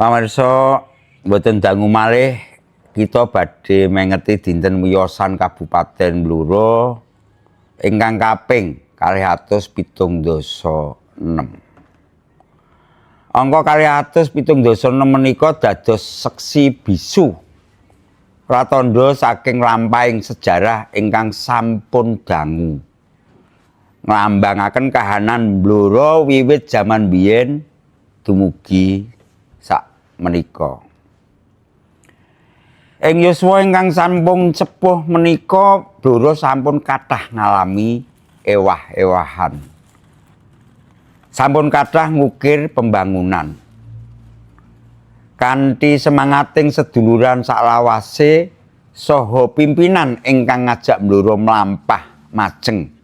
Pamirsa, mboten dangu malih kita badhe mengeti dinten wiyosan Kabupaten Blora ingkang kaping 276. Angka 276 menika dados seksi bisu pratandha saking lampahing sejarah ingkang sampun dangu nglambangaken kahanan Blora wiwit jaman biyen dumugi sak menika. Ing yuswa ingkang sampun sepuh menika Blora sampun kathah ngalami ewah-ewahan. Sampun kathah ngukir pembangunan. Kanthi semangating seduluran saklawase saha pimpinan ingkang ngajak Blora mlampah majeng.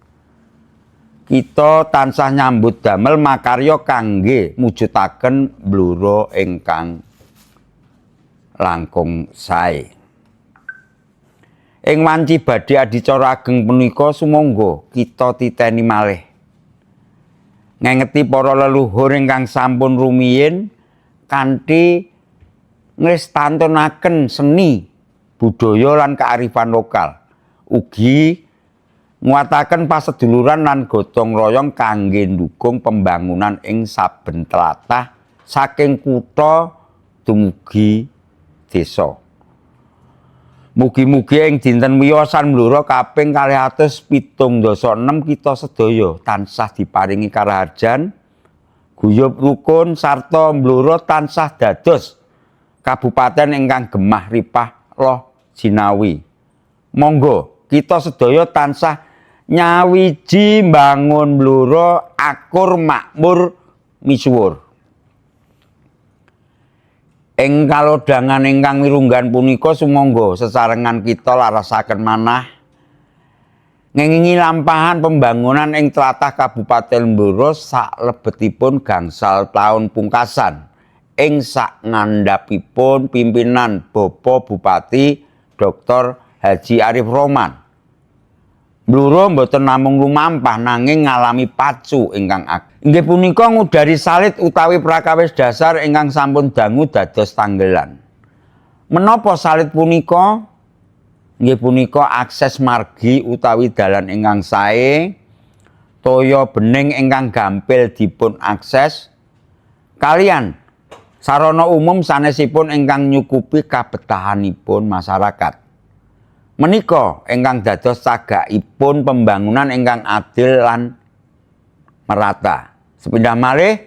Kita tansah nyambut damel makarya kangge mujudaken Blora ingkang langkung sae. Ing wanci badhe adicara ageng punika sumangga kita titeni malih. Ngengeti para leluhur ingkang sampun rumiyin kanthi ngrestantunaken seni, budaya lan kearifan lokal. Ugi nguwataken paseduluran lan gotong royong kangge ndukung pembangunan ing saben tlatah saking kutha dumugi desa. Mugi-mugi ing dinten wiyosan Blora kaping 276 kita sedaya tansah diparingi karaharjan, guyub rukun sarta Blora tansah dados kabupaten ingkang gemah ripah loh jinawi. Monggo kita sedaya tansah nyawiji mbangun Blora akur makmur misuwur. Ing kalodhangan ingkang mirunggan punika sumangga sesarengan kita larasaken manah ngengingi lampahan pembangunan ing tlatah Kabupaten Blora saklebetipun gangsal taun pungkasan ing sak ngandhapipun pimpinan Bapak Bupati Dr. Haji Arief Rohman. Blora mboten namung lumampah nanging ngalami pacu ingkang ageng. Inggih punika ngudari salit utawi prakawis dasar ingkang sampun dangu dados tanggelan. Menapa salit punika? Inggih punika akses margi utawi dalan ingkang sae, toya bening ingkang gampil dipun akses, kalian sarana umum sanesipun ingkang nyukupi kabetahanipun masyarakat. Menika ingkang dados cagakipun pembangunan ingkang adil lan merata. Sepindah malih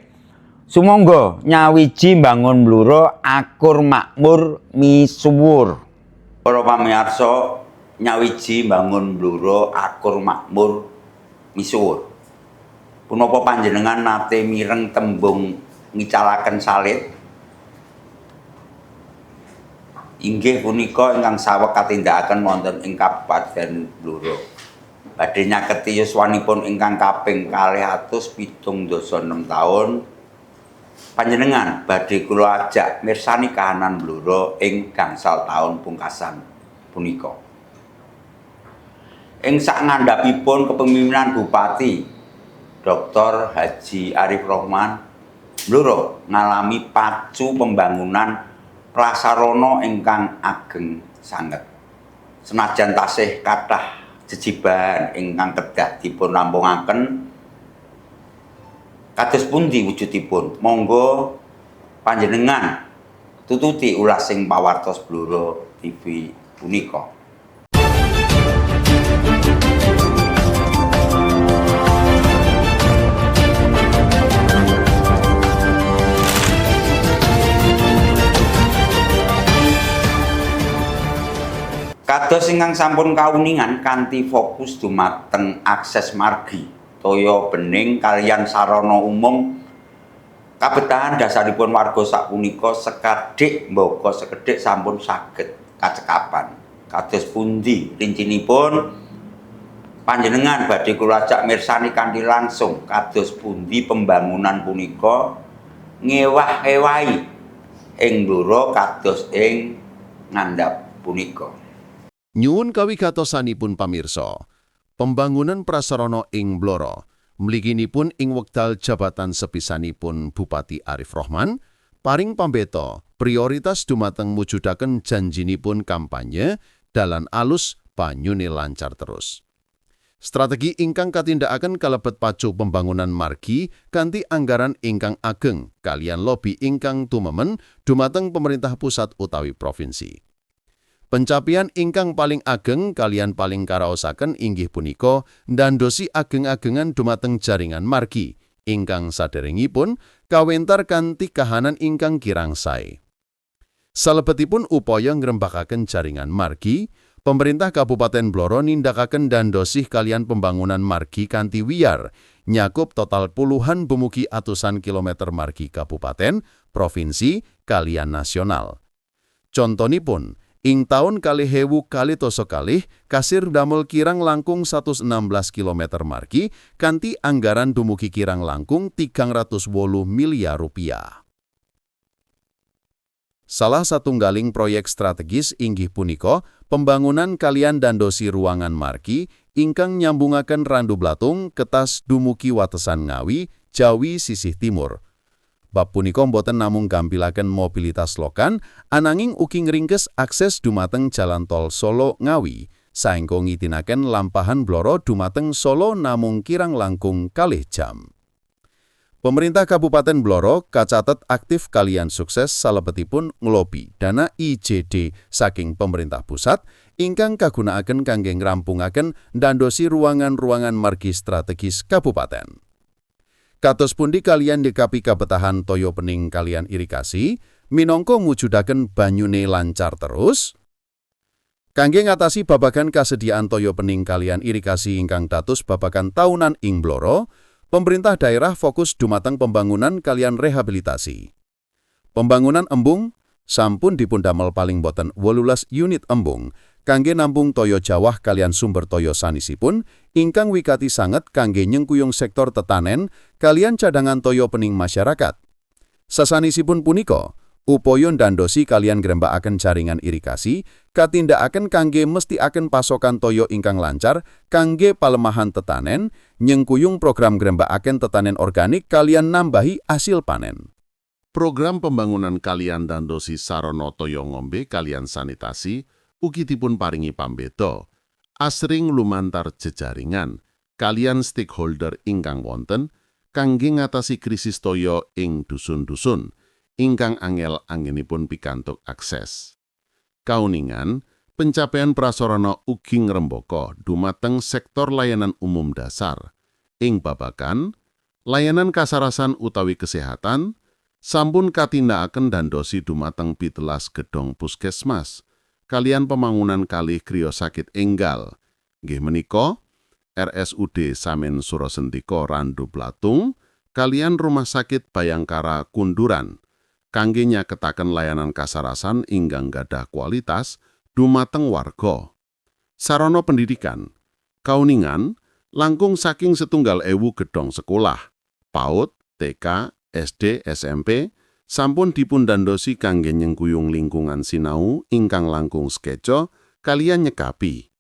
sumangga nyawiji mbangun Blora akur makmur misuwur. Para pamirsa, nyawiji mbangun Blora akur makmur misuwur. Punapa panjenengan nate mireng tembung ngicalaken salit? Inggih punika ingkang saweg katindakaken wonten ing Kabupaten Blora. Badhe nyaketi yuswanipun ingkang kaping 276 taun, panjenengan badhe kula ajak mirsani kahanan Blora ing gangsal taun pungkasan punika. Ing sak ngandhapipun kepemimpinan Bupati Dr. Haji Arief Rohman, Blora ngalami pacu pembangunan prasarana ingkang ageng sanget. Senajan tasih kathah jejibahan ingkang kedah dipun rampungaken, kados pundi wujudipun? Monggo panjenengan tututi ulasing pawartos Blora TV punika. Kados ingkang sampun kauningan kanthi fokus dumateng akses margi, toya bening kaliyan sarana umum, kabetahan dasaripun warga sapunika sekadhik mbaka sekedhik sampun saged kacekapan. Kados pundi rincinipun? Panjenengan badhe kula ajak mirsani kanthi langsung kados pundi pembangunan punika ngewah-ewahi ing Blora kados ing ngandhap punika. Nyuwun kawigatosanipun pamirsa. Pembangunan prasarana ing Blora mliginipun ing wekdal jabatan sepisanipun Bupati Arief Rohman paring pambeta prioritas dumateng mujudaken janjinipun kampanye dalan alus, banyune lancar terus. Strategi ingkang katindakaken kalebet pacu pembangunan margi kanthi anggaran ingkang ageng kaliyan lobi ingkang tumemen dumateng pemerintah pusat utawi provinsi. Pencapaian ingkang paling ageng kaliyan paling karaosaken inggih punika ndandosi ageng-agengan dumateng jaringan margi ingkang saderengipun kawentar kanthi kahanan ingkang kirang sae. Salebetipun upaya ngrembakaken jaringan margi, pemerintah Kabupaten Blora nindakaken dandosi kaliyan pembangunan margi kanthi wiyar, nyakup total puluhan dumugi atusan kilometer margi kabupaten, provinsi, kaliyan nasional. Contonipun, ing taun 2022 kasir damel kirang langkung 116 km margi kanthi anggaran dumugi kirang langkung 308 miliar rupiah. Salah satunggaling proyek strategis inggih punika pembangunan kaliyan dandosi ruangan margi ingkang nyambungaken Randublatung, Ketas dumugi watesan Ngawi, Jawi sisih timur. Bab punika boten namung gampilaken mobilitas lokal, ananging ugi ngringkes akses dumateng jalan tol Solo Ngawi, saengga ngidinaken lampahan Blora dumateng Solo namung kirang langkung 2 jam. Pemerintah Kabupaten Blora kacatet aktif kaliyan sukses salebetipun nglobi dana IJD saking pemerintah pusat ingkang kagunakaken kangge ngrampungaken ndandosi ruangan-ruangan margi strategis kabupaten. Kados pundi kaliyan nyikapi kabetahan toya bening kaliyan irigasi, minangka mujudaken banyune lancar terus? Kangge ngatasi babagan kasediaan toya bening kaliyan irigasi ingkang dados babagan taunan ing Blora, pemerintah daerah fokus dumateng pembangunan kaliyan rehabilitasi. Pembangunan embung sampun dipundamel paling boten 18 unit embung kangge nampung toya jawah kaliyan sumber toya sanesipun ingkang wigati sanget kangge nyengkuyung sektor tetanen kaliyan cadangan toya bening masyarakat. Sasanesipun punika, upaya ndandosi kaliyan ngrembakaken jaringan irigasi katindakaken kangge mestikaken pasokan toya ingkang lancar kangge palemahan tetanen, nyengkuyung program ngrembakaken tetanen organik kaliyan nambahi hasil panen. Program pembangunan kaliyan dandosi sarana toya ngombe kaliyan sanitasi ugi dipun paringi pambeta. Asring lumantar jejaringan kaliyan stakeholder ingkang wonten kangge ngatasi krisis toya ing dusun-dusun ingkang angel anggenipun pikantuk akses. Kauningan, pencapaian prasarana ugi ngrembaka dumateng sektor layanan umum dasar. Ing babagan layanan kasarasan utawi kesehatan, sampun katindakaken dandosi dumateng 17 gedhong puskesmas kaliyan pembangunan kalih griya sakit enggal, nggih menika RSUD Samin Surasendika Randublatung kaliyan Rumah Sakit Bhayangkara Kunduran kangge nyaketaken layanan kasarasan ingkang gadah kualitas dumateng warga. Sarana pendidikan, kauningan langkung saking 1.000 gedhong sekolah, PAUD, TK, SD, SMP, sampun dipundandosi kangge nyengkuyung lingkungan sinau ingkang langkung sekeca kaliyan nyekapi.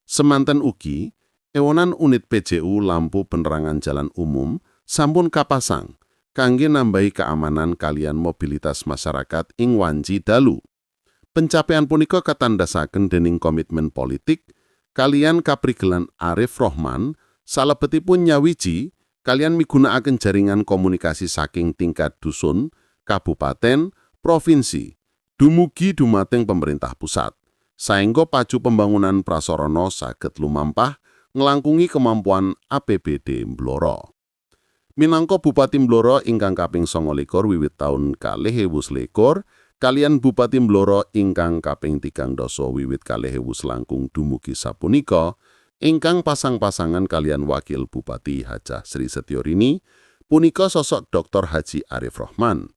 Semanten ugi, ewonan unit PJU lampu penerangan jalan umum sampun kapasang kangge nambahi keamanan kaliyan mobilitas masyarakat ing wanci dalu. Pencapaian punika katandasaken dening komitmen politik kaliyan kaprigelan Arief Rohman salebetipun nyawiji kaliyan migunakaken jaringan komunikasi saking tingkat dusun, kabupaten, provinsi, dumugi dumateng pemerintah pusat. Saengga pacu pembangunan prasarana saged lumampah nglangkungi kemampuan APBD Blora. Minangka Bupati Blora ingkang kaping 29 wiwit taun 2021, kaliyan Bupati Blora ingkang kaping 30 wiwit 2000 langkung dumugi sapunika, ingkang pasang-pasangan kaliyan Wakil Bupati Hajah Sri Setyorini, punika sosok Dr. Haji Arief Rohman.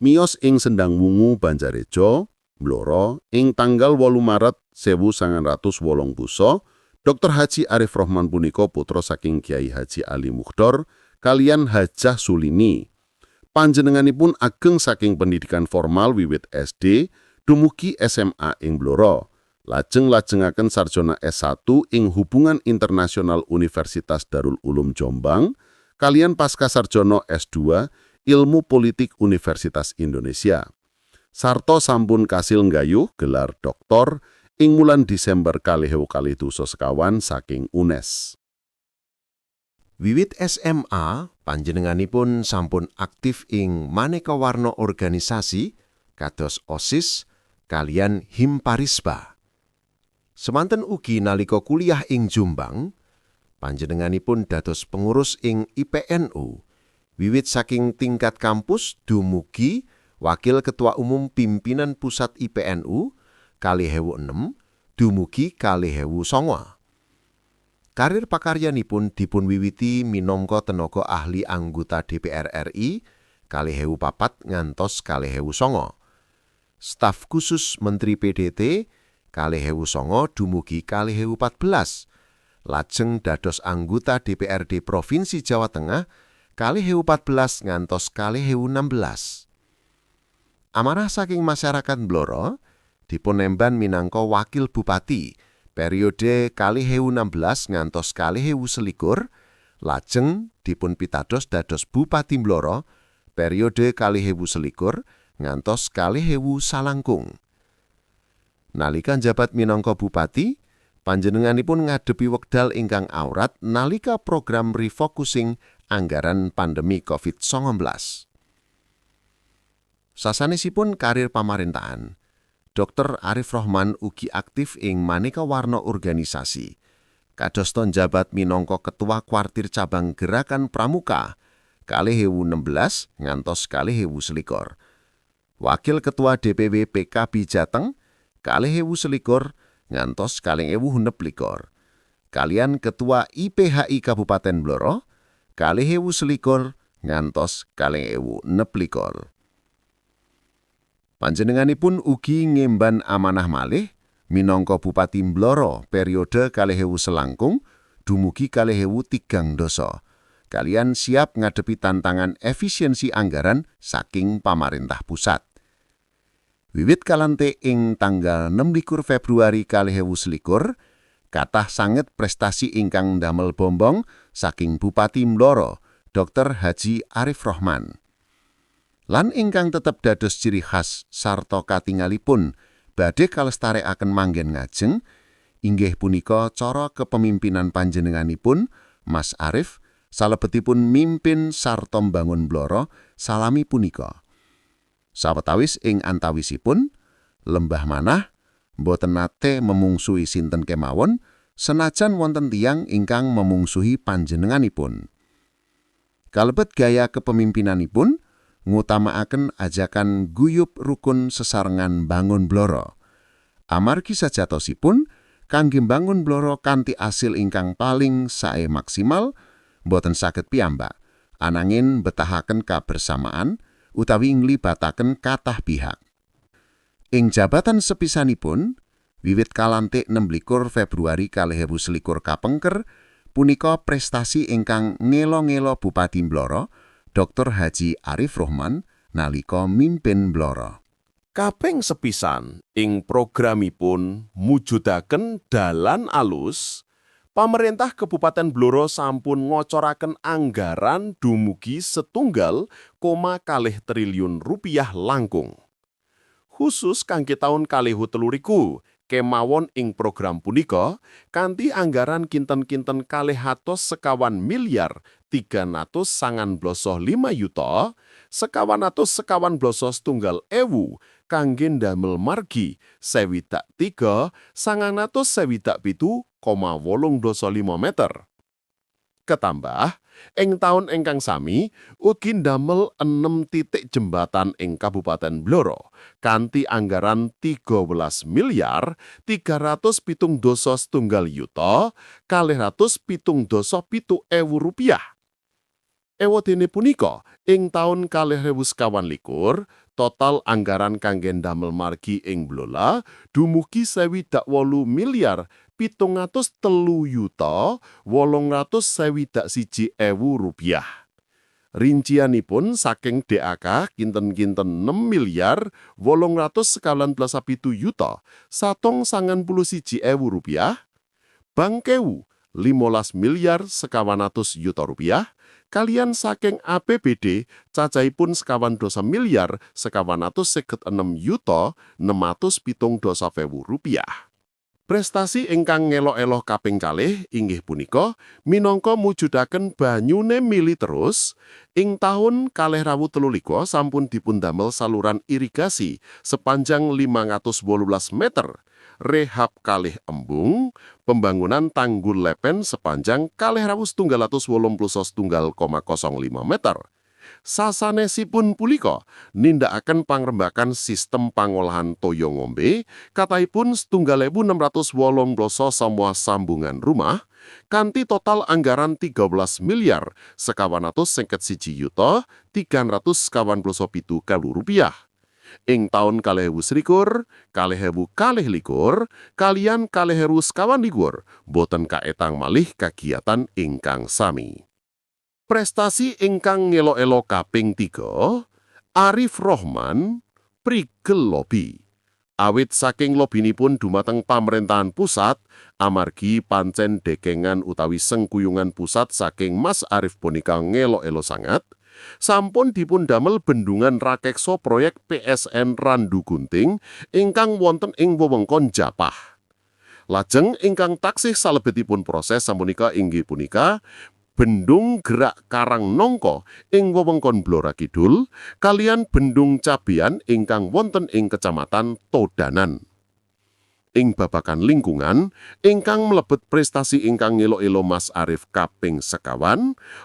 Miyos ing Sendang Wungu, Banjarejo, Blora ing tanggal 8 Maret 1980, Dr. Haji Arief Rohman punika putra saking Kiai Haji Ali Muhdor kaliyan Hajah Sulini. Panjenenganipun ageng saking pendidikan formal wiwit SD dumugi SMA ing Blora. Lajeng lajengaken sarjana S1 ing Hubungan Internasional Universitas Darul Ulum Jombang, kaliyan pasca sarjana S2 Ilmu Politik Universitas Indonesia. Sarta sampun kasil nggayuh gelar doktor ing wulan Desember 2024 saking UNES. Wiwit SMA, panjenenganipun sampun aktif ing maneka warna organisasi kados OSIS kaliyan Himparisba. Semanten ugi nalika kuliah ing Jombang, panjenenganipun dados pengurus ing IPNU, wiwit saking tingkat kampus dumugi Wakil Ketua Umum Pimpinan Pusat IPNU 2006 dumugi 2009. Karir pakaryanipun dipunwiwiti minangka tenaga ahli anggota DPR RI 2004 ngantos 2009. Staf khusus Menteri PDT 2009 dumugi 2014. Lajeng dados anggota DPRD Provinsi Jawa Tengah 2014 ngantos 2016. Amanah saking masyarakat Blora dipunemban minangka wakil bupati periode 2016 ngantos 2021, lajeng dipun pitados dados Bupati Blora periode 2021 ngantos 2000 salangkung. Nalika njabat minangka bupati, panjenenganipun ngadepi wekdal ingkang awrat nalika program refocusing anggaran pandemi COVID-19. Sasanesipun karir pamarintahan, Dr. Arif Rohman ugi aktif ing maneka warna organisasi. Kadosta njabat minangka Ketua Kwartir Cabang Gerakan Pramuka 2016 ngantos 2021. Wakil Ketua DPW PKB Jateng 2021 ngantos 2026. Kaliyan Ketua IPHI Kabupaten Blora 2021 ngantos 2026. Panjenenganipun ugi ngemban amanah malih minangka Bupati Blora periode 2000 selangkung dumugi 2013. Kaliyan siap ngadepi tantangan efisiensi anggaran saking pamarentah pusat. Wiwit kalantik ing tanggal 26 Februari 2021, kathah sanget prestasi ingkang ndamel bombong saking Bupati Blora, Dr. Haji Arif Rohman. Lan ingkang tetep dados ciri khas sarta katingalipun badhe kalestarekaken manggen ngajeng, inggih punika cara kepemimpinan panjenenganipun Mas Arif salebetipun mimpin sarta mbangun Blora salami punika. Sawetawis ing antawisipun lembah manah, boten nate memungsuhi sinten kemawon, senajan wonten tiyang ingkang memungsuhi panjenenganipun. Kalebet gaya kepemimpinanipun ngutamakaken ajakan guyub rukun sesarengan bangun Blora. Amargi sajatosipun kangge bangun Blora kanthi asil ingkang paling sae maksimal boten saged piyambak, ananging betahaken kabersamaan utawi nglibataken kathah pihak. Ing jabatan sepisanipun, wiwit kalantik 26 Februari 2021 kapengker, punika prestasi ingkang ngelo-ngelo Bupati Blora, Dr. Haji Arif Rohman, nalika mimpin Blora. Kaping sepisan ing programipun mujudaken dalan alus, pamerentah Kabupaten Blora sampun ngocoraken anggaran dumugi 1,2 triliun rupiah langkung. Khusus kangge taun 2023, kemawon ing program punika kanthi anggaran kinten-kinten 229 miliar 395 yuta 929 setunggal ewu kangge ndamel margi 63.967,85 meter. Ketambah, ing taun ingkang sami ugi ndamel 6 titik jembatan ing Kabupaten Blora kanthi anggaran 13 miliar 377 yuta 277 ewu rupiah. Ewadene punika, ing taun 2029 total anggaran kangge ndamel margi ing Blora dumugi 68 miliar 703 yuta 861 ewu rupiah. Rincianipun saking DAK kinten-kinten 6 miliar 897 yuta 191 ewu rupiah, Bangkewu 15 miliar 200 yuta rupiah, kaliyan saking APBD cacahipun 25 miliar 256 yuta 670 rupiah. Prestasi ingkang ngelo-elo kaping kalih inggih punika minangka mujudaken banyune mili terus. Ing taun 2023 sampun dipundamel saluran irigasi sepanjang 518 meter, rehab kalih embung, pembangunan tanggul lepen sepanjang 2.981,05 meter. Sasanesipun punika nindakaken pangrembakan sistem pangolahan toya ngombe kathahipun 1.689 semua sambungan rumah kanthi total anggaran 13 miliar 251 yuta 397 ewu rupiah. Ing taun 2021, 2022, kaliyan 2024 boten kaetang malih kagiatan ingkang sami. Prestasi ingkang ngelo-elo kaping 3, Arif Rohman prigel lobi. Awit saking lobinipun dumateng pamrentahan pusat, amargi pancen dekengan utawi sengkuyungan pusat saking Mas Arif punika ngelo-elo sangat, sampun dipun damel bendungan rakekso proyek PSN Randu Gunting ingkang wonten ing wewengkon Japah. Lajeng ingkang taksih salebetipun proses sapunika inggih punika Bendung Gerak Karang Nongko ing wewengkon Blora Kidul kaliyan Bendung Cabean ingkang wonten ing Kecamatan Todanan. Ing babagan lingkungan ingkang mlebet prestasi ingkang ngelo-elo Mas Arif kaping 5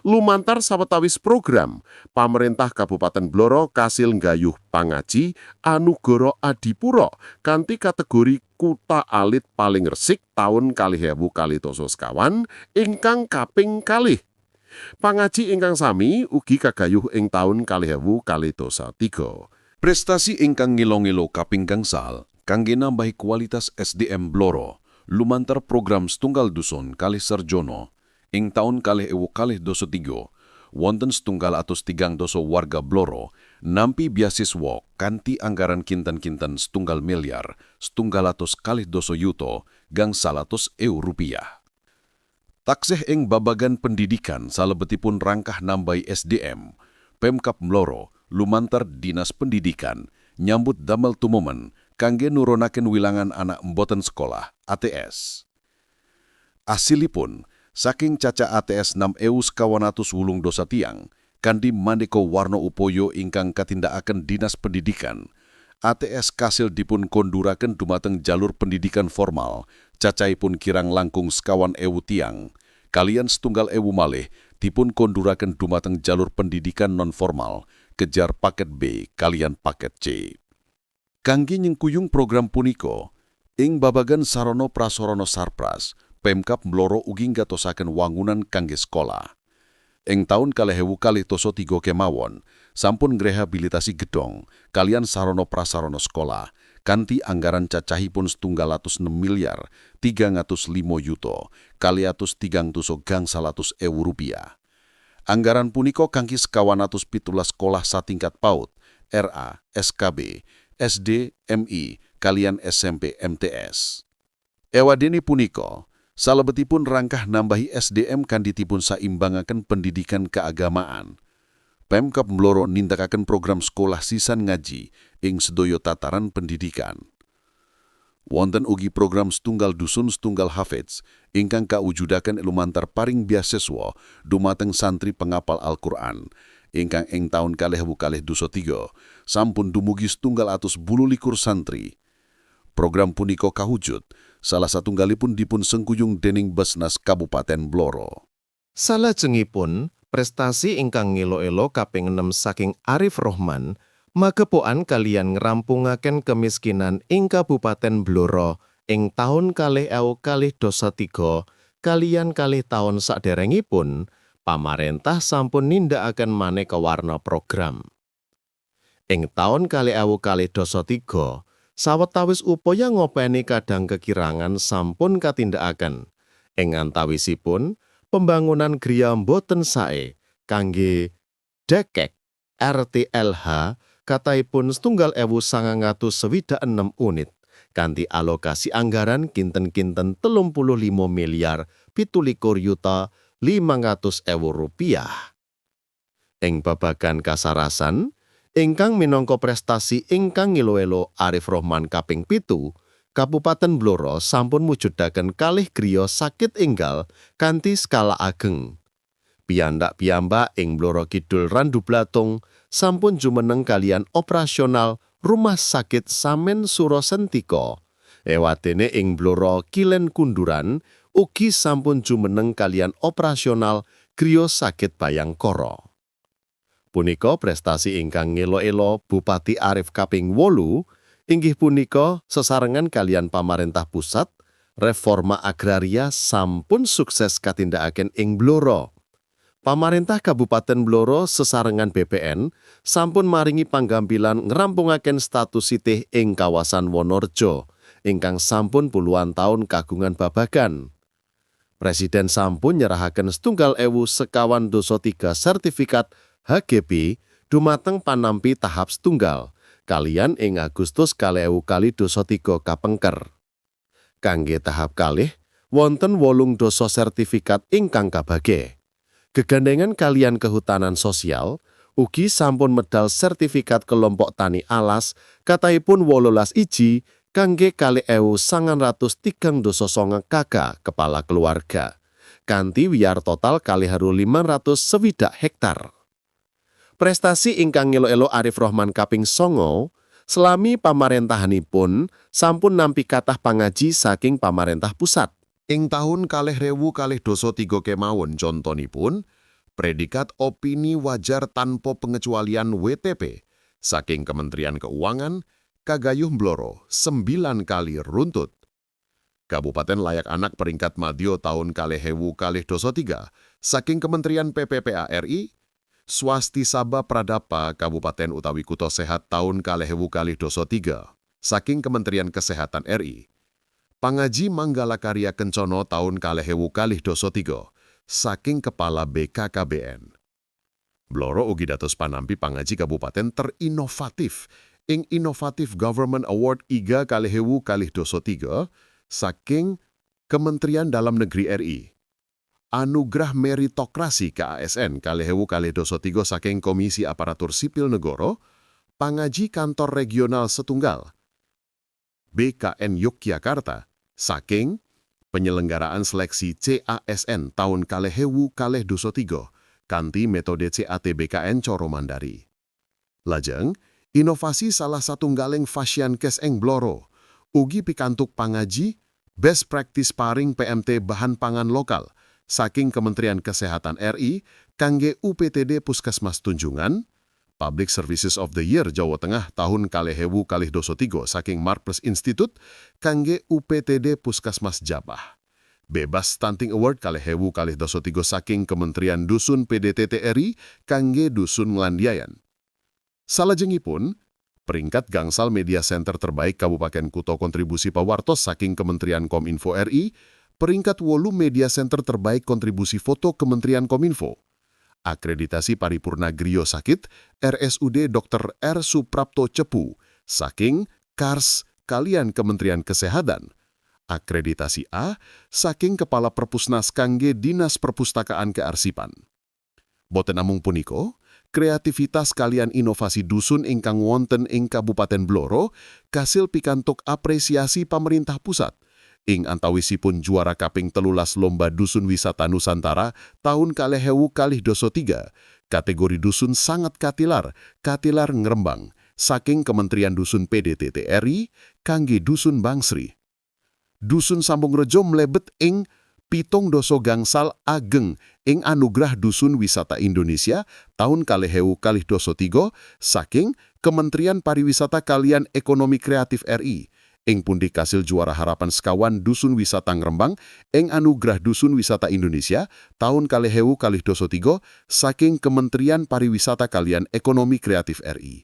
lumantar sawetawis program pamerentah Kabupaten Blora kasil nggayuh pangaji Anugara Adipura kanthi kategori Kutha Alit paling resik taun 2025 ingkang kaping 2. Pangaji ingkang sami ugi kagayuh ing taun 2023. Prestasi ingkang ngilo-ngilo kaping 5 kangge nambahi kualitas SDM Blora lumantar program setunggal dusun kalih sarjono ing taun 2023 wonten 130 warga Blora nampi beasiswa kanthi anggaran kinten-kinten 1 miliar 122 yuta 900 ewu rupiah. Taksih ing babagan pendidikan salebetipun rangkah nambahi SDM, Pemkab Blora lumantar Dinas Pendidikan nyambut damel tumumen kangge nurunaken wilangan anak mboten sekolah ATS. Asilipun saking cacah ATS 6.408 tiang kanthi maneka warna upaya ingkang katindakaken Dinas Pendidikan, ATS kasil dipun konduraken dumateng jalur pendidikan formal cacahipun kirang langkung 21.000 tiang, kaliyan 1.000 malih dipun konduraken dumateng jalur pendidikan non formal kejar paket B kaliyan paket C. Kangge nyengkuyung program punika, ing babagan sarana prasarana sarpras, Pemkab Blora ugi nggatosaken wangunan kangge sekolah. Ing taun 2023 kemawon, sampun ngrehabilitasi gedhong kaliyan sarana prasarana sekolah kanthi anggaran cacahipun 106 miliar 305 yuta 203 900 ewu rupiah. Anggaran punika kangge 917 sekolah satingkat PAUD, RA, SKB, SD, MI, kaliyan SMP MTS. Ewadene punika, salebetipun rangkah nambahi SDM kanthi dipun saimbangaken pendidikan keagamaan. Pemkab Blora nindakaken program sekolah sisan ngaji ing sedaya tataran pendidikan. Wonten ugi program setunggal dusun setunggal hafidz ingkang kawujudaken lumantar paring beasiswa dumateng santri pengapal Al-Qur'an ingkang ing taun 2023 sampun dumugi 128 santri. Program punika kawujud salah satunggalipun dipun sengkuyung dening Baznas Kabupaten Blora. Salajengipun, prestasi ingkang ngelo-elo kaping 6 saking Arif Rohman magepokan kaliyan ngrampungaken kemiskinan ing Kabupaten Blora ing taun 2023 kaliyan 2 taun saderengipun, pamarentah sampun nindakaken maneka warna program. Ing taun 2023, sawetawis upaya ngopeni kadang kekirangan sampun katindakaken. Ing antawisipun, pembangunan griya boten sae kangge Dekek RTLH kathahipun 1966 unit kanthi alokasi anggaran kinten-kinten 35 miliar 27 yuta 500 ewu rupiah. Ing babagan kasarasan, ingkang minangka prestasi ingkang ngilo-elo Arif Rohman kaping 7, Kabupaten Blora sampun mujudaken kalih griya sakit enggal kanthi skala ageng. Piyandak piyambak ing Blora Kidul Randublatung sampun jumeneng kaliyan operasional Rumah Sakit Samen Surosentiko. Ewadene ing Blora Kilen Kunduran ugi sampun jumeneng kaliyan operasional Griya Sakit Bayangkara. Punika prestasi ingkang ngelo-elo Bupati Arif kaping 8 inggih punika sesarengan kaliyan pamarentah pusat, reforma agraria sampun sukses katindakaken ing Blora. Pamarentah Kabupaten Blora sesarengan BPN sampun maringi panggampilan ngrampungaken status sitih ing kawasan Wonorejo ingkang sampun puluhan taun kagungan babagan. Presiden sampun nyerahaken 1024 sertifikat HGB dumateng panampi tahap setunggal kaliyan ing Agustus 2023 kapengker. Kangge tahap kalih, wonten 18 sertifikat ingkang kabage. Gegandengan kaliyan kehutanan sosial, ugi sampun medal sertifikat kelompok tani alas kathahipun 18 iji kangge 2939 KK kepala keluarga, kanthi wiyar total 2560 hektar. Prestasi ingkang ngelo-elo Arif Rohman kaping 9, selami pamarentahanipun sampun nampi kathah pangaji saking pamarentah pusat. Ing tahun 2023 kemawon contonipun, predikat opini wajar tanpa pengecualian WTP saking Kementerian Keuangan kagayuh Bloro 9 kali runtut. Kabupaten Layak Anak peringkat madya tahun 2023 saking Kementerian PPPA RI, Swasti Saba Pradapa Kabupaten utawi Kutha Sehat tahun 2023 saking Kementerian Kesehatan RI. Pangaji Manggala Karya Kencono tahun 2023 saking Kepala BKKBN. Bloro ugi dados panampi pangaji kabupaten terinovatif ing Innovative Government Award IGA 2023 saking Kementerian Dalam Negeri RI. Anugerah Meritokrasi KASN 2023 saking Komisi Aparatur Sipil Negara, Pangaji Kantor Regional Setunggal BKN Yogyakarta saking penyelenggaraan seleksi CASN tahun 2023 kanthi metode CATBKN Coro Mandari. Lajeng, inovasi salah satunggaling Fasyankes ing Bloro, ugi pikantuk pangaji Best Practice Paring PMT Bahan Pangan Lokal saking Kementerian Kesehatan RI kangge UPTD Puskesmas Tunjungan, Public Services of the Year Jawa Tengah tahun 2023 saking Marples Institute kangge UPTD Puskesmas Japah. Bebas Stunting Award 2023 saking Kementerian Dusun PDTT RI kangge Dusun Nglandiayan. Salajengipun, peringkat gangsal media center terbaik Kabupaten Kuto kontribusi pawartos saking Kementerian Kominfo RI, peringkat 8 media center terbaik kontribusi foto Kementerian Kominfo. Akreditasi Paripurna Griyo Sakit RSUD Dr. R. Suprapto Cepu saking Kars kaliyan Kementerian Kesehatan. Akreditasi A saking Kepala Perpusnas kangge Dinas Perpustakaan Kearsipan. Boten namung puniko, kreativitas kaliyan inovasi dusun ingkang wonten ing Kabupaten Bloro kasil pikantuk apresiasi pemerintah pusat. Ing antawisipun juara kaping 13 Lomba Dusun Wisata Nusantara tahun 2023, kategori dusun sangat katilar, katilar Ngrembang, saking Kementerian Dusun PDTT RI, kangge Dusun Bangsri. Dusun Sambungrejo mlebet ing 70 gangsal ageng ing Anugerah Dusun Wisata Indonesia tahun 2023 saking Kementerian Pariwisata kaliyan Ekonomi Kreatif RI. Ing pundi kasil juara harapan sekawan Dusun Wisata Ngrembang ing Anugerah Dusun Wisata Indonesia tahun 2023 saking Kementerian Pariwisata kaliyan Ekonomi Kreatif RI.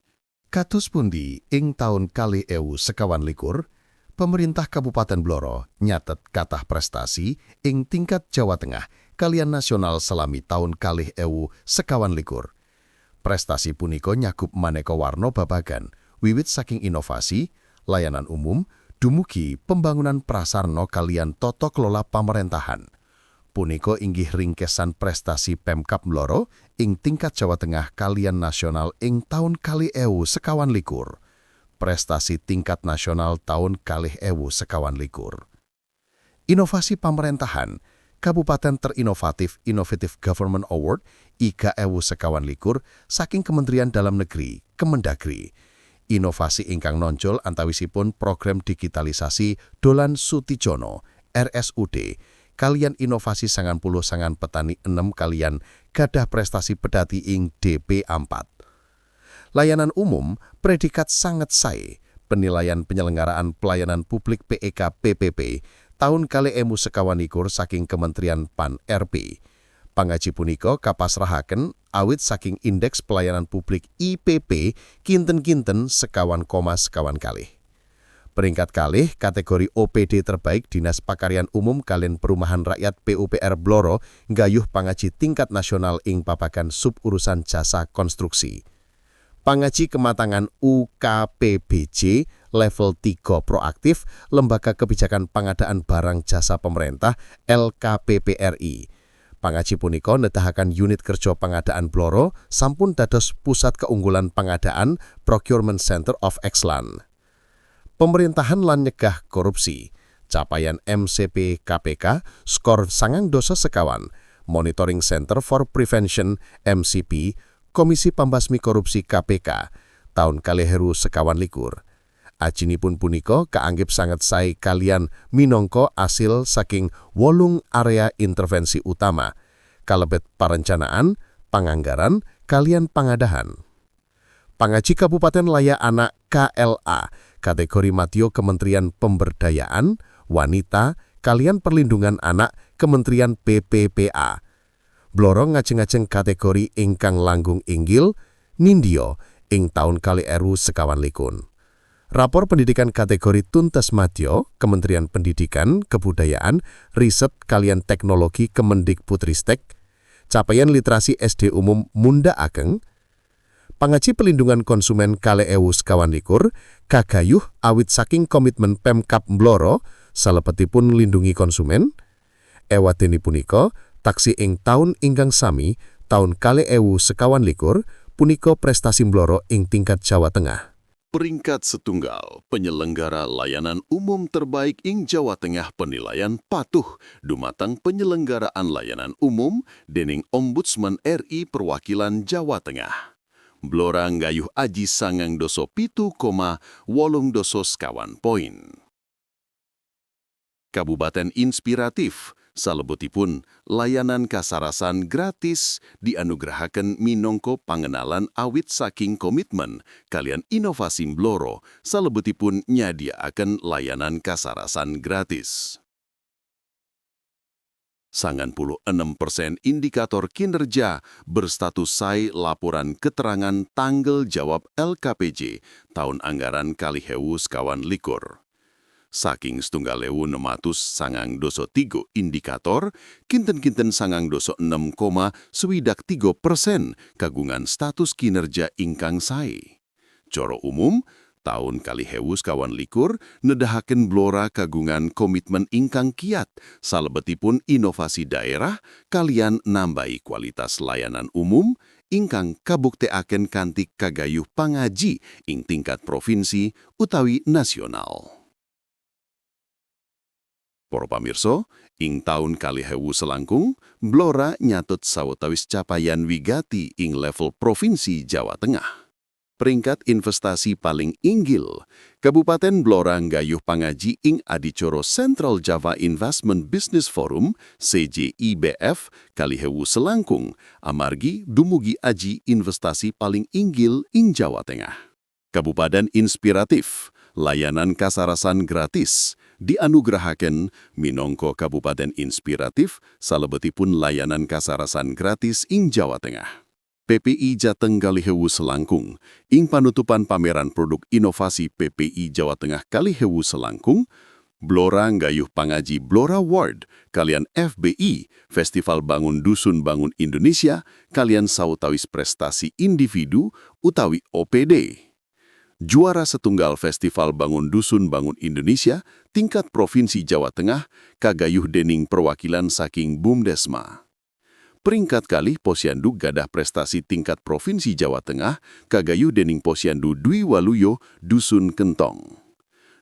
Kados pundi ing taun 2021, pemerintah Kabupaten Bloro nyatet kathah prestasi ing tingkat Jawa Tengah kaliyan nasional selami taun 2021. Prestasi punika nyakup maneka warna babagan, wiwit saking inovasi, layanan umum, dumugi pembangunan prasarana kaliyan tata kelola pamarentahan. Punika inggih ringkesan prestasi Pemkab Blora ing tingkat Jawa Tengah kaliyan nasional ing taun 2021. Prestasi tingkat nasional taun 2021. Inovasi pamarentahan, Kabupaten Terinovatif Innovative Government Award 2021 saking Kementerian Dalam Negeri, Kemendagri. Inovasi ingkang nonjol antawisipun program digitalisasi Dolan Sutijono, RSUD, kaliyan inovasi 99 petani 6 kaliyan gadah prestasi pedati ing DP4. Layanan umum, predikat sangat sae, penilaian penyelenggaraan pelayanan publik PEK PPP tahun 2021 saking Kementerian PAN RB. Pangaji punika kapasrahaken awit saking Indeks Pelayanan Publik IPP kinten-kinten 24,24. Peringkat kalih kategori OPD terbaik Dinas Pakaryan Umum kaliyan Perumahan Rakyat PUPR Blora nggayuh pangaji tingkat nasional ing papagan sub urusan jasa konstruksi. Pangaji kematangan UKPBJ level 3 proaktif Lembaga Kebijakan Pengadaan Barang Jasa Pemerintah LKPPRI. Pangaji punika nedahaken unit kerja pengadaan Blora sampun dados pusat keunggulan pengadaan, Procurement Center of Excellence. Pemerintahan lan nyegah korupsi. Capaian MCP KPK skor 94. Monitoring Center for Prevention MCP Komisi Pambasmi Korupsi KPK tahun 2021. Ajinipun punika kaanggip sangat sae kaliyan minangka asil saking 8 area intervensi utama kalebet perencanaan, panganggaran, kaliyan pangadahan. Pangaji Kabupaten Layak Anak KLA kategori Madya Kementerian Pemberdayaan Wanita kaliyan Perlindungan Anak Kementerian PPPA. Blora ngajeng-ajeng kategori ingkang langkung inggil nindya ing taun 2021. Rapor pendidikan kategori Tuntas Madya Kementerian Pendidikan, Kebudayaan, Riset kaliyan Teknologi Kemendikbudristek, capaian literasi SD umum mundhak ageng. Pangaji Pelindungan Konsumen 2021 kagayuh awit saking komitmen Pemkab Blora salebetipun nglindungi konsumen. Ewadene punika taksih ing taun ingkang sami taun 2021 punika prestasi Blora ing tingkat Jawa Tengah. Peringkat setunggal, penyelenggara layanan umum terbaik ing Jawa Tengah penilaian patuh dumateng penyelenggaraan layanan umum dening Ombudsman RI Perwakilan Jawa Tengah. Blora nggayuh aji 97,84 poin. Kabupaten Inspiratif, salebetipun layanan kasarasan gratis dianugerahaken minangka pangenalan awit saking komitmen kaliyan inovasi Blora salebetipun nyadiakaken layanan kasarasan gratis. 96% indikator kinerja berstatus sae laporan keterangan tanggung jawab LKPJ tahun anggaran 2021. Saking 1693 indikator, kinten-kinten 96,63% kagungan status kinerja ingkang sae. Coro umum, tahun 2021 nedahaken Blora kagungan komitmen ingkang kiat salebetipun inovasi daerah kaliyan nambahi kualitas layanan umum ingkang kabuktekaken kanthi kagayuh pangaji ing tingkat provinsi utawi nasional. Para pamirsa, ing taun 2021, Blora nyatut sawetawis capaian wigati ing level Provinsi Jawa Tengah. Peringkat investasi paling inggil, Kabupaten Blora nggayuh pangaji ing adicara Central Java Investment Business Forum CJIBF 2021 amargi dumugi aji investasi paling inggil ing Jawa Tengah. Kabupaten Inspiratif, layanan kasarasan gratis, dianugerahaken minangka Kabupaten Inspiratif salebetipun layanan kasarasan gratis ing Jawa Tengah. PPI Jateng 2021 ing panutupan pameran produk inovasi PPI Jawa Tengah 2021. Blora nggayuh pangaji Blora Award kaliyan FBI Festival Bangun Dusun Bangun Indonesia kaliyan sawetawis prestasi individu utawi OPD. Juara setunggal Festival Bangun Dusun Bangun Indonesia tingkat Provinsi Jawa Tengah kagayuh dening perwakilan saking Bumdesma. Peringkat kalih Posyandu gadah prestasi tingkat Provinsi Jawa Tengah kagayuh dening Posyandu Dwi Waluyo Dusun Kentong.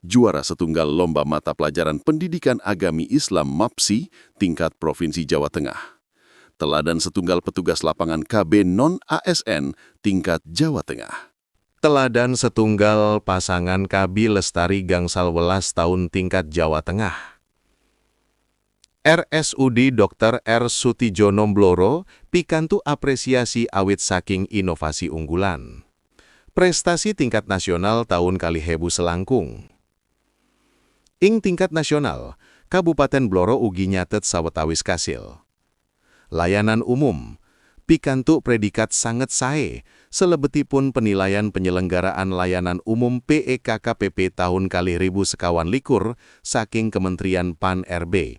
Juara setunggal Lomba Mata Pelajaran Pendidikan Agami Islam MAPSI tingkat Provinsi Jawa Tengah. Teladan setunggal petugas lapangan KB non ASN tingkat Jawa Tengah. Teladan setunggal pasangan KB Lestari gangsal welas tahun tingkat Jawa Tengah. RSUD Dr. R. Sutijono Bloro pikantuk apresiasi awit saking inovasi unggulan. Prestasi tingkat nasional tahun 2000 selangkung. Ing tingkat nasional, Kabupaten Bloro ugi nyatet sawetawis kasil. Layanan umum, pikantuk predikat sanget sae, selebetipun penilaian penyelenggaraan layanan umum PEKKPP tahun 2021 saking Kementerian PAN RB.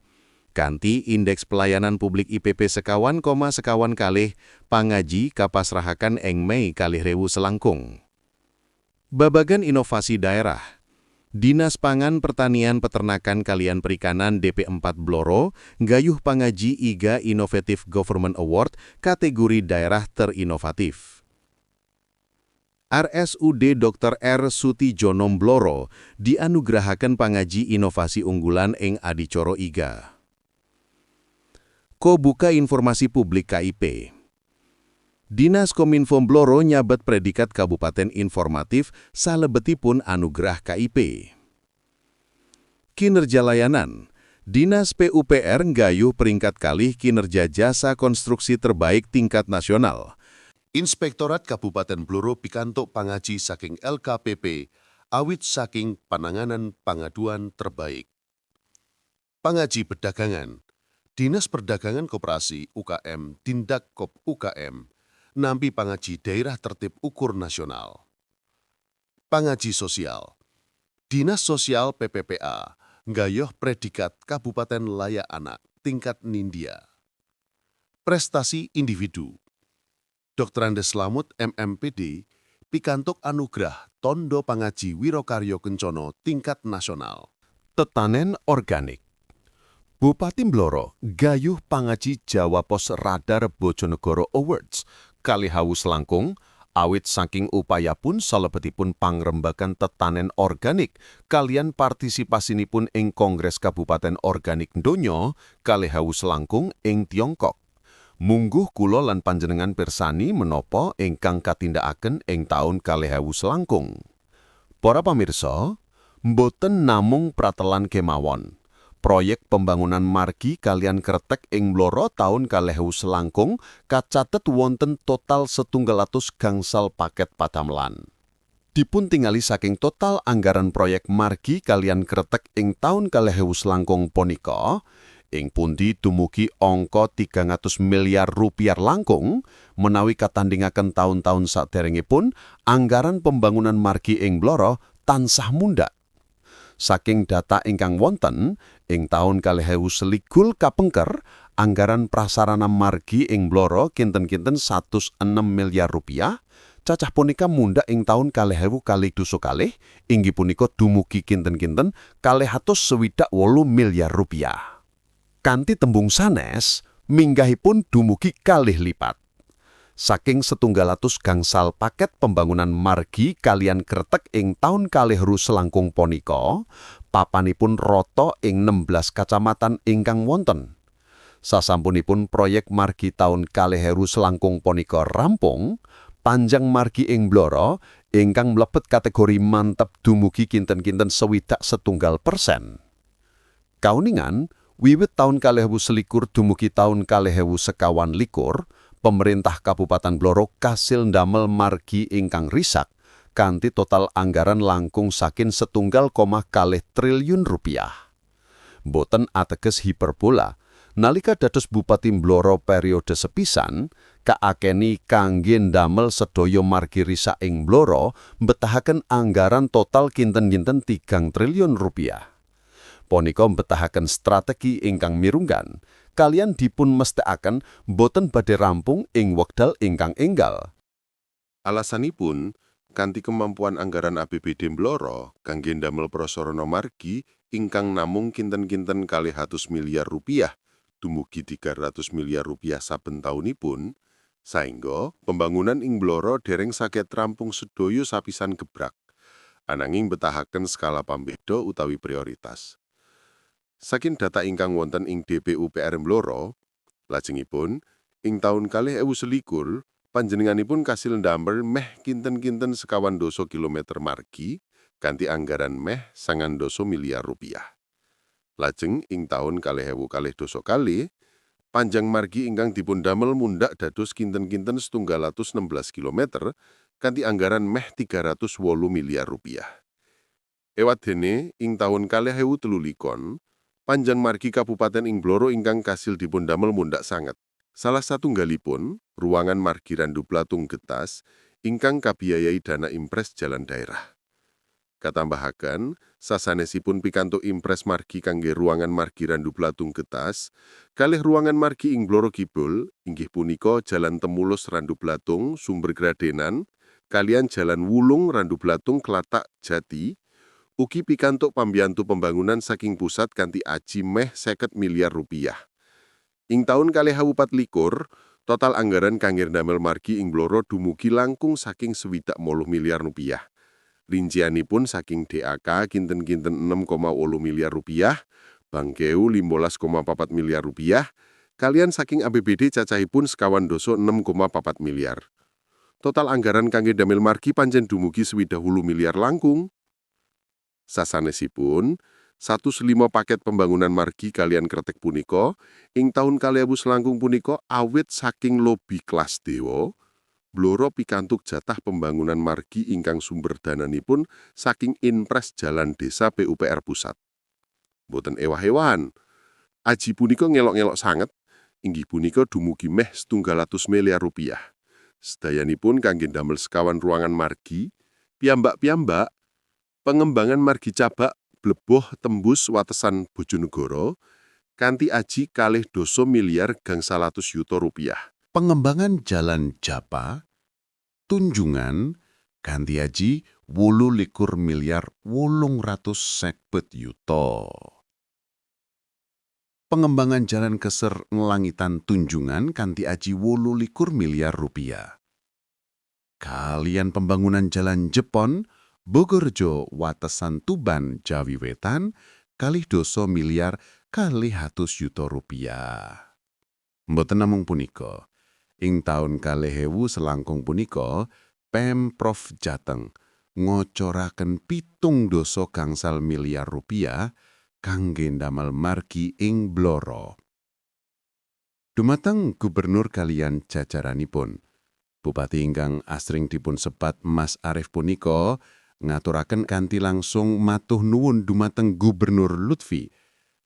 Kanthi indeks pelayanan publik IPP 24,24, pangaji kapasrahaken ing Mei 2000 selangkung. Babagan inovasi daerah. Dinas Pangan Pertanian Peternakan kaliyan Perikanan DP4 Bloro nggayuh pangaji IGA Innovative Government Award kategori daerah terinovatif. RSUD Dr. R. Sutijono Bloro dianugrahaken pangaji inovasi unggulan ing adicara IGA. Ko buka informasi publik KIP. Dinas Kominfo Bloro nyabet predikat Kabupaten Informatif salebetipun anugerah KIP. Kinerja layanan. Dinas PUPR nggayuh peringkat kalih kinerja jasa konstruksi terbaik tingkat nasional. Inspektorat Kabupaten Bloro pikantuk pangaji saking LKPP awit saking pananganan pangaduan terbaik. Pangaji Perdagangan. Dinas Perdagangan Koperasi UKM Dindagkop UKM nampi pangaji Daerah Tertib Ukur Nasional. Pangaji Sosial. Dinas Sosial PPPA nggayuh predikat Kabupaten Layak Anak tingkat Nindya. Prestasi individu. Drs. Slamet MMPD pikantuk anugerah Tondo Pangaji Wirokaryo Kencono tingkat nasional. Tetanen organik. Bupati Bloro gayuh pangaji Jawa Pos Radar Bojonegoro Awards 2000 selangkung awit saking upayapun salebetipun pangrembagan tetanen organik kaliyan partisipasinipun ing Kongres Kabupaten Organik Donya 2000 selangkung ing Tiongkok. Mungguh kula lan panjenengan pirsani menapa ingkang katindakaken ing taun 2000 selangkung. Para pamirsa, mboten namung pratelan kemawon. Proyek pembangunan margi kaliyan kretek ing Bloro taun 2000 selangkung kacatet wonten total 190 paket padamelan. Dipun tingali saking total anggaran proyek margi kaliyan kretek ing taun 2000 selangkung punika, ing pundi dumugi angka 300 miliar rupiah langkung, menawi katandingaken taun-taun saderengipun, anggaran pembangunan margi ing Bloro tansah mundhak. Saking data ingkang wonten, ing taun 2021 kapengker, anggaran prasarana margi ing Bloro kinten-kinten 106 miliar rupiah, cacah punika mundhak ing taun 2022, inggih punika dumugi kinten-kinten 268 miliar rupiah. Kanthi tembung sanes, minggahipun dumugi kalih lipat. Saking 190 paket pembangunan margi kaliyan kretek ing taun 2000 selangkung punika, papanipun rata ing 16 kacamatan ingkang wonten. Sasampunipun proyek margi taun 2000 selangkung punika rampung, panjang margi ing Bloro ingkang mlebet kategori mantep dumugi kinten-kinten 61%. Kauningan, wiwit taun 2021 dumugi taun 2029, pemerintah Kabupaten Bloro kasil ndamel margi ingkang risak kanthi total anggaran langkung saking 1,2 triliun rupiah. Boten ateges hiperbola, nalika dados Bupati Bloro periode sepisan, kaakeni kangge ndamel sedaya margi risak ing Bloro mbetahaken anggaran total kinten-kinten 3 triliun rupiah. Punika mbetahaken strategi ingkang mirunggan, kaliyan dipun mesthekaken boten badhe rampung ing wekdal ingkang enggal. Alasanipun, kanthi kemampuan anggaran APBD Blora kangge ndamel prasarana margi ingkang namung kinten-kinten 200 miliar rupiah dumugi 300 miliar rupiah saben taunipun, saengga pembangunan ing Blora dereng saged rampung sedaya sapisan gebrak, ananging betahaken skala pambeda utawi prioritas. Saking data ingkang wonten ing DPUPR Blora, lajengipun ing taun 2021 panjenenganipun kasil ndamel meh kinten-kinten 25 kilometer margi kanthi anggaran meh 90 miliar rupiah. Lajeng ing taun 2022, panjang margi ingkang dipun damel mundhak dados kinten-kinten 116 kilometer kanthi anggaran meh 308 miliar rupiah. Ewadene ing taun 2023, panjang margi kabupaten ing Blora ingkang kasil dipun damel mundhak sanget. Salah satunggalipun, ruangan margi Randublatung Getas, ingkang kabiayai dana Inpres Jalan Daerah. Katambahaken, sasanesipun pikantuk Inpres margi kangge ruangan margi Randublatung Getas, kalih ruangan margi ing Blora Kidul, inggih punika Jalan Temulus Randublatung Sumber Gradenan, kaliyan Jalan Wulung Randublatung Klatak Jati, ugi pikantuk pambiyantu pembangunan saking pusat kanthi aji meh 50 miliar rupiah. Ing taun 2024, total anggaran kangge ndamel margi ing Blora dumugi langkung saking 68 miliar rupiah. Rincianipun saking DAK kinten-kinten 6,8 miliar rupiah, Bankeu 15,4 miliar rupiah, kaliyan saking APBD cacahipun 96,4 miliar. Total anggaran kangge damel margi pancen dumugi 68 miliar langkung. Sasanesipun, 105 paket pembangunan margi kaliyan kretek punika ing taun 2021 punika awit saking lobi kelas dewa, Blora pikantuk jatah pembangunan margi ingkang sumber dananipun saking Inpres Jalan Desa PUPR Pusat. Boten ewah-ewahan. Aji punika ngelok-ngelok sanget, inggih punika dumugi meh 100 miliar rupiah. Sedayanipun kangge ndamel sekawan ruangan margi, piyambak-piyambak, pengembangan margi Cabak Bleboh tembus watesan Bojonegoro, kanthi aji 12 miliar 500 yuta rupiah. Pengembangan Jalan Japa, Tunjungan, kanthi aji 28 miliar 850 yuta. Pengembangan Jalan Keser Nglangitan Tunjungan kanthi aji 28 miliar rupiah. Kaliyan pembangunan Jalan Jepon, Bogorejo Watesan Tuban Jawi Wetan 12 miliar 200 yuta rupiah. Mboten namung punika. Ing taun 2021 punika, Pemprov Jateng ngocoraken 70 gangsal miliar rupiah kangge ndamel margi ing Blora. Dumateng gubernur kaliyan jajaranipun, Bupati ingkang asring dipun sebat Mas Arief punika ngaturaken kanthi langsung matuh nuwun dumateng Gubernur Luthfi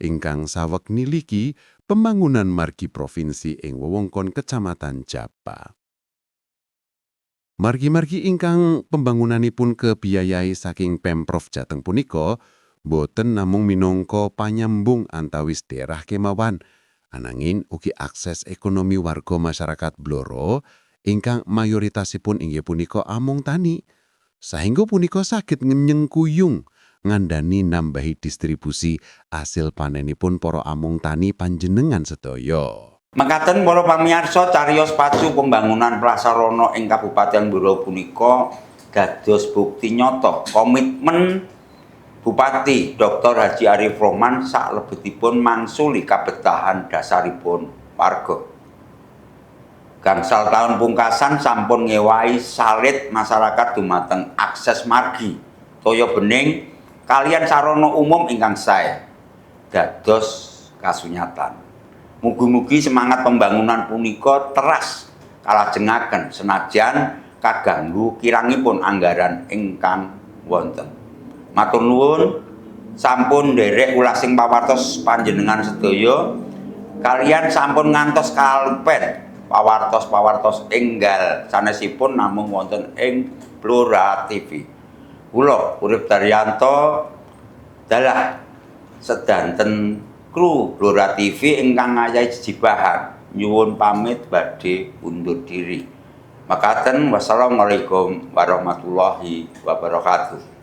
ingkang saweg niliki pembangunan margi provinsi ing wewengkon Kecamatan Japa. Margi-margi ingkang pembangunanipun kebiayai saking Pemprov Jateng punika boten namung minangka panyambung antawis daerah kemawon, ananging ugi akses ekonomi warga masyarakat Blora ingkang mayoritasipun inggih punika amung tani. Sahingga punika saged nyengkuyung ngandani nambahi distribusi asil panenipun para amung tani panjenengan sedaya. Mekaten para pamirsa, cariyos pacu pembangunan prasarana ing Kabupaten Blora punika dados bukti nyata komitmen Bupati Dr. Haji Arief Rohman saklebetipun mangsuli kabetahan dasaripun warga. Gangsal taun pungkasan sampun ngewahi salit masyarakat dumateng akses margi, toya bening kaliyan sarana umum ingkang sae dados kasunyatan. Mugi-mugi semangat pembangunan punika teras kalajengaken senajan kaganggu kirangipun anggaran ingkang wonten. Matur nuwun sampun nderek ulasing pawartos panjenengan sedaya kaliyan sampun ngantos kalupen pawartos-pawartos enggal sanesipun namung wonten ing Blora TV. Kula Urip Daryanto dalah. Sedanten kru Blora TV ingkang ngayahi jejibahan nyuwun pamit badhe undur diri. Makaten, wassalamualaikum warahmatullahi wabarakatuh.